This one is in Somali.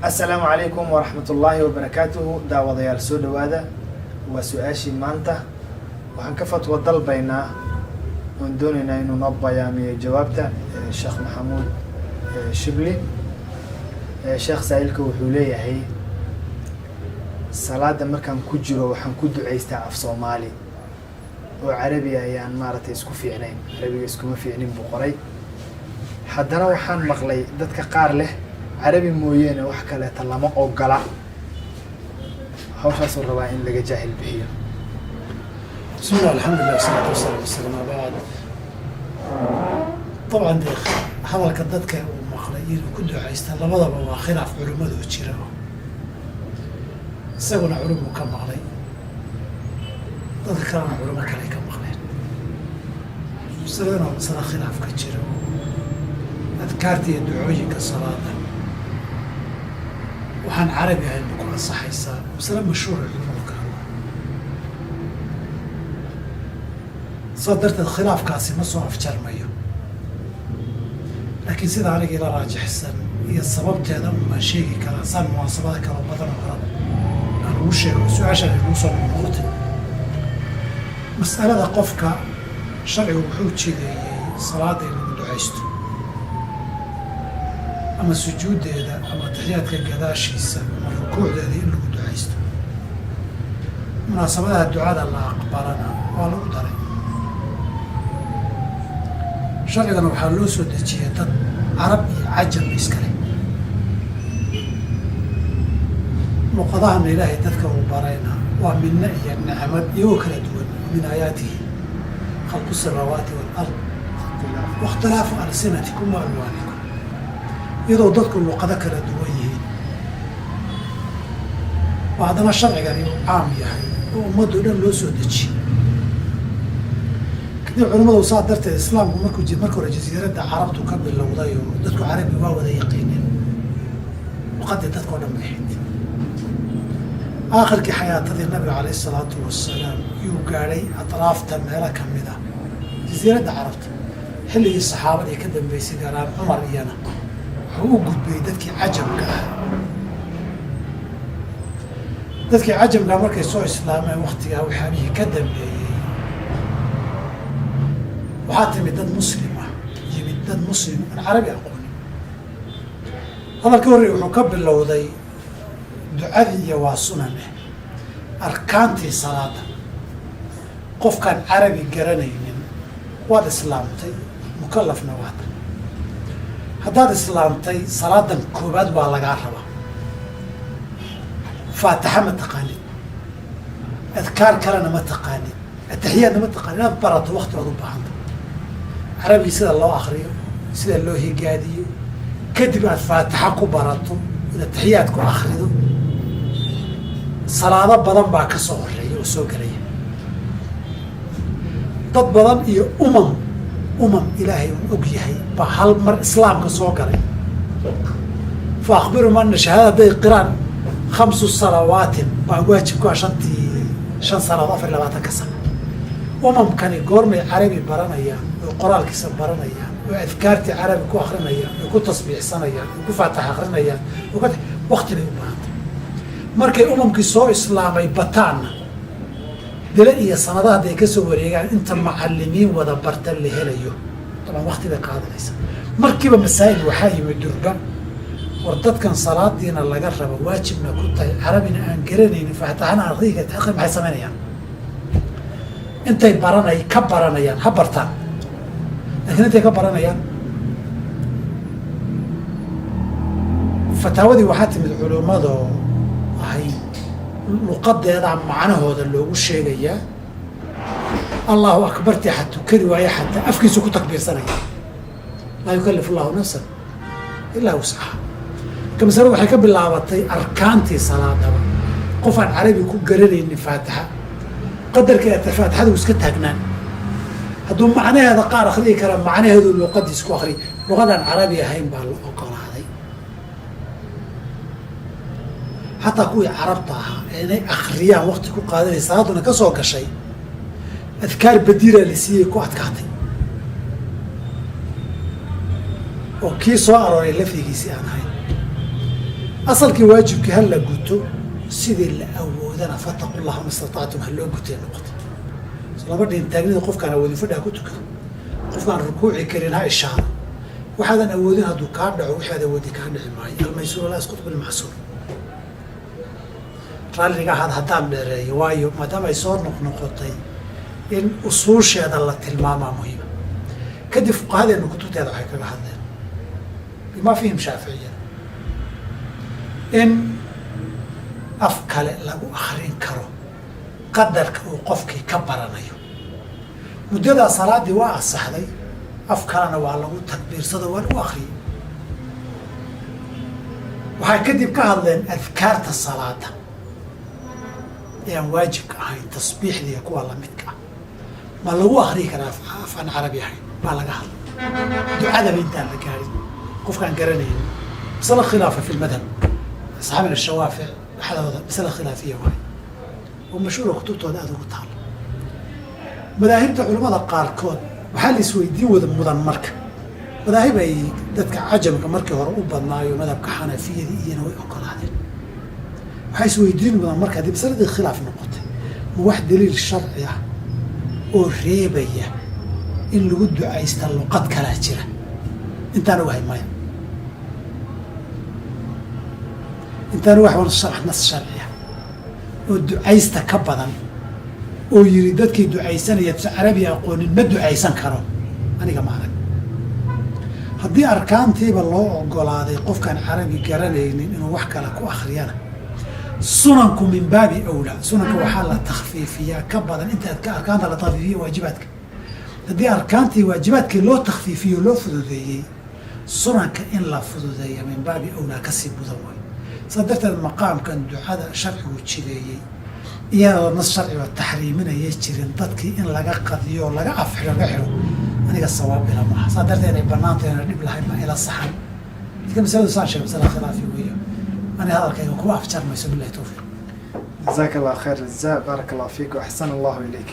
Asalaamu calaykum waraxmatullaahi wabarakaatuhu. Daawadayaal, soo dhowaada. Waa su-aashii maanta. Waxaan ka fatwo dalbaynaa oon doonaynaa inuu noo bayaamiyo jawaabta Sheekh Maxamuud Shibli. Sheekh, saa'ilka wuxuu leeyahay: salaada markaan ku jiro waxaan ku ducaystaa af Soomaali oo Carabi ayaan maaragtay isku fiicnayn, Carabiga iskuma fiicnin buu qoray. Haddana waxaan maqlay dadka qaar leh Carabi mooyeene wax kaleeta lama ogola. Hawshaasuu rabaa in laga jaahil bixiyo. بسم الله، الحمد لله، والصلاة والسلام والسلام بعد. طبعا dee hadalka dadka uu maqlay inuu ku ducaysta labadaba waa khilaaf culimmadu jira. Isaguna culimuu ka maqlay, dadka kalena culimo kale ka maqleen. Masaladana waa masala khilaaf ka jira oo adkaarta iyo ducooyinka salaada waxaan Carabi ahayn ma ku ansaxaysaa? Masale mashhuura culimadu ka hadlaan. Saa darteed khilaafkaasi ma soo afjarmayo, laakiin sida aniga ila raajixsan iyo sababteeda unbaan sheegi karaa, saan munaasabada kaloo badan oo horaba aan ugu sheego. Su-aashaan ay soo noqnoqotay mas'alada, qofka sharcigu wuxuu jideeyey salaada in lagu ducaysto, ama sujuuddeeda ama taxiyaadka gadaashiisa ama rukuucdeeda in lagu ducaysto. Munaasabadaha ducada la aqbalana waa lagu daray. Sharcigana waxaa loo soo dejiyay dad Carab iyo Cajam iskale. Luqadahana Ilaahay dadka uu barayna waa midno iyo nicmad iyagoo kala duwan. Min aayaatihi khalqu samaawaati waalard waاkhtilaafu alsinatikum wa alwaanikum. Iyadoo dadku luqado kala duwan yihiin oo haddana sharcigani uu caam yahay oo ummaddo dhan loo soo dejiyey. Kadib culimadu saa darteed islaamku markuu marka hore Jasiiradda Carabtu ka bilowday oo dadku Carabi waa wada yaqiineen, luqadii dadka o dhan bay ahayd. Aakhirkii xayaatadii Nabiga calayh isalaatu wasalaam yuu gaadhay atraafta meelo ka mid ah Jasiiradda Carabta. Xilligii saxaabadii ka dambeysay, gaar ahaan Cumar, iyana wuxuu u gudbay dadkii cajamka ah. Dadkii cajamka markay soo islaameen, waktigaa waxyaabihii ka dambeeyey, waxaa timid dad muslim ah, yimid dad muslim aan Carabi aqoonin. Hadalka horrey wuxuu ka bilowday ducadii iyo waa sunane arkaantii salaada. Qofkaan Carabi garanaynin, waad islaamtay, mukalafna waata. Haddaad islaamtay, salaadan koowaad waa lagaa rabaa. Faatixa ma taqaanid, adkaar kalena ma taqaanid, ataxiyaadna ma taqaanid. Inaad barato wakti waad u baahanta, Carabigii sida loo akriyo, sida loo higaadiyo, kadib aad faatixa ku barato, ad ataxiyaad ku akrido. Salaado badan baa ka soo horeeya oo soo gelaya. Dad badan iyo umam Ilaahay uu og yahay baa hal mar islaamka soo galay. Fa akhbirum anna shahaada hadday qiraan, khamsu salawaatin baa waajib ku ah, 5 sanadood, 24-ka sano. Umamkani goormay Carabi baranayaan oo qoraalkiisa baranayaan oo adkaartii Carabi ku akrinayaan oo ku tasbiixsanayaan oo ku faatax akrinayaan? Wakti bay u baahantay. Markay umamkii soo islaamay bataanna, dilo iyo sanadaha hadday ka soo wareegaan, inta macalimiin wada barta la helayo, dabcan wakti bay qaadanaysa. Markiiba masaa'il waxaa yimid durba: war dadkan salaadiina laga rabo, waajibna ku tahay, Carabina aan garanaynin, faataxana aan akriga, maxay samaynayaan? Intay baranay ka baranayaan ha bartaan, laakiin intay ka baranayaan. Fataawadii waxaa timid culimmadoo ahayd luqadeedaa macnahooda loogu sheegayaa. Allahu akbartii xatuu kari waaye, xataa afkiisu ku takbiirsanaya. Laa yukalifu allahu nafsan ilaa wuscaha. Marka masaladu waxay ka bilaabatay arkaantii salaadaba. Qof aan Carabi ku garanaynin faatixa, qadarka faatixadu iska taagnaan, hadduu macnaheeda qaar akriyi kara, macnaheedu luqadiis ku akriy. Luqadaan Carabi ahayn baa la ogolaaday. Xataa kuwii Carabta ahaa ee inay akriyaan wakti ku qaadanay, salaaduna ka soo gashay, adkaar badiilaa la siiyey ku adkaatay oo kii soo arooray lafdigiisii aan ahayn. Asalkii waajibkii ha la guto sidii la awoodana, فاتقوا الله ما استطعتم ha loo gutay noqotay. So lama dhihin taagnida qofkaan awoodin fadhi ha ku tukado, qofkaan rukuuci karin ha ishaaro. Waxaadan awoodin hadduu kaa dhaco, waxaad awoodi kaa dhici maayo. الميسور لا يسقط بالمعسور. Raalliga ahaad haddaan dheereeyo, waayo maadaama ay soo noqnoqotay in usuusheeda la tilmaamaa muhiima. Kadib fuqahadeenu kutubteeda waxay kaga hadleen, بما فيهم shaaficiyada, in af kale lagu akrin karo qadarka uu qofkii ka baranayo. Muddadaa salaaddii waa asaxday, af kalena waa lagu takbiirsado, waa lagu akriyay. Waxay kadib ka hadleen adkaarta salaada ee aan waajibka ahayn, tasbiixda iyo kuwa lamidka ah, ma lagu akriyi karaa af aan carabi ahayn baa laga hadlay. Ducadaba intaan la gaarin, qofkaan garanaynin, masale khilaafa في المذهب, asxaabina shawaafic dhexdooda masale khilaafiya waay oo mashhuura, kutubtooda aada ugu taalo. Madaahibta culamada qaarkood waxaa la isweydiin wada mudan marka madaahib ay dadka cajamka markii hore u badnaayo, madhabka xanafiyadii iyana way ogolaadeen. Waxaa isweydiin mudan marka haddii masaladii khilaaf noqotay, ma wax daliil sharci ah oo reebaya in lagu ducaysta luqad kalaa jira? Intaan ogahay maya. Intaan ogahay wax nas sharci ah oo ducaysta ka badan oo yiri dadkii ducaysanaya carabi aqoonin ma ducaysan karo, aniga ma arag. Haddii arkaantiiba loo ogolaaday qofkaan carabi garanaynin inuu wax kale ku akriyana, sunanku من باب أولى. Sunanka waxaa la takfiifiyaa ka badan inta arkaanta la takfiifiyo waajibaadka. Haddii arkaantii waajibaadkii loo takfiifiyo, loo fududeeyey, sunanka in la fududeeya من باب أولى, kasii mudan waay. Saas darteed maqaamkan ducada sharcigu jideeyey, iyadoo nas sharciga taxriiminaya jirin, dadkii in laga qadiyo, laga afxiro, laga xiro, aniga sawaab ila maaha. Saa darteed inay banaanta, inay dhib lahayn baa ila saxan. Dadka masaladu saan sheegay masala khilaafi weeyo, ani hadalkayga kuma afjarmayso. بالله التوفيق. جزاك الله خير الجزاء، بارك الله فيك وأحسن الله إليك.